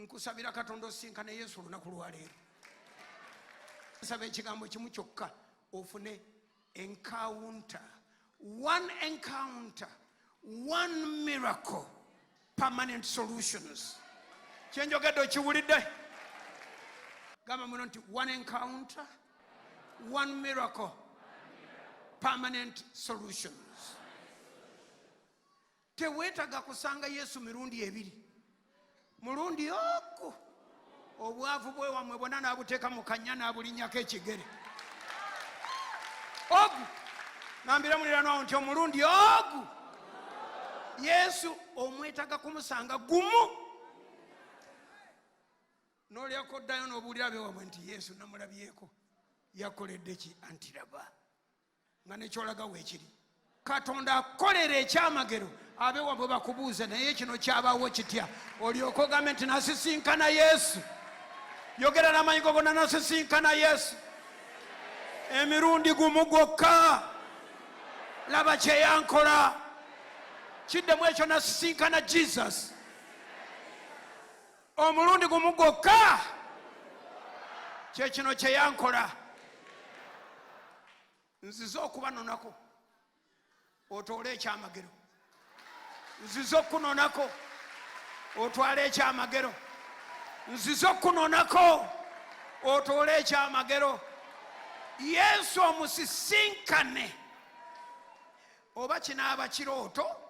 Nkusabira Katonda osisinkane Yesu olunaku lwaleero. Nsaba ekigambo kimu kyokka, ofune encounter, one encounter, one miracle, permanent solutions. Kyenjogedde okiwulidde? Gamba muno nti one encounter, one miracle, permanent solutions. Teweetaga kusanga Yesu mirundi ebiri, mulundi ogwo obwavu bwewamwe bwonna n'abuteeka mu kanya n'abulinnyako ekigere. Ogu gambira muliranwawo nti omulundi ogu Yesu omwetaga kumusanga gumu, n'olyako oddayo n'obuulira bewamwe nti Yesu namulabyeko, yakoledde ki? Antiraba nga nekyolaga weekiri. Katonda akolera ekyamagero, abewabwe bakubuuze, naye kino kyabawo kitya? Olyoka ogambe nti nasisinkana Yesu. Yogera n'amanyi go gonna, nasisinkana Yesu emirundi gumu gwokka, laba kyeyankola. Kiddemu ekyo, nasisinkana Jesus omulundi gumu gwokka, kyekino kyeyankola. Nzize okubanonako otoole ekyamagero, nzize okukunonako otwale ekyamagero, nzize okukunonako otoole ekyamagero. Yesu omusisinkane, oba kinaaba kirooto.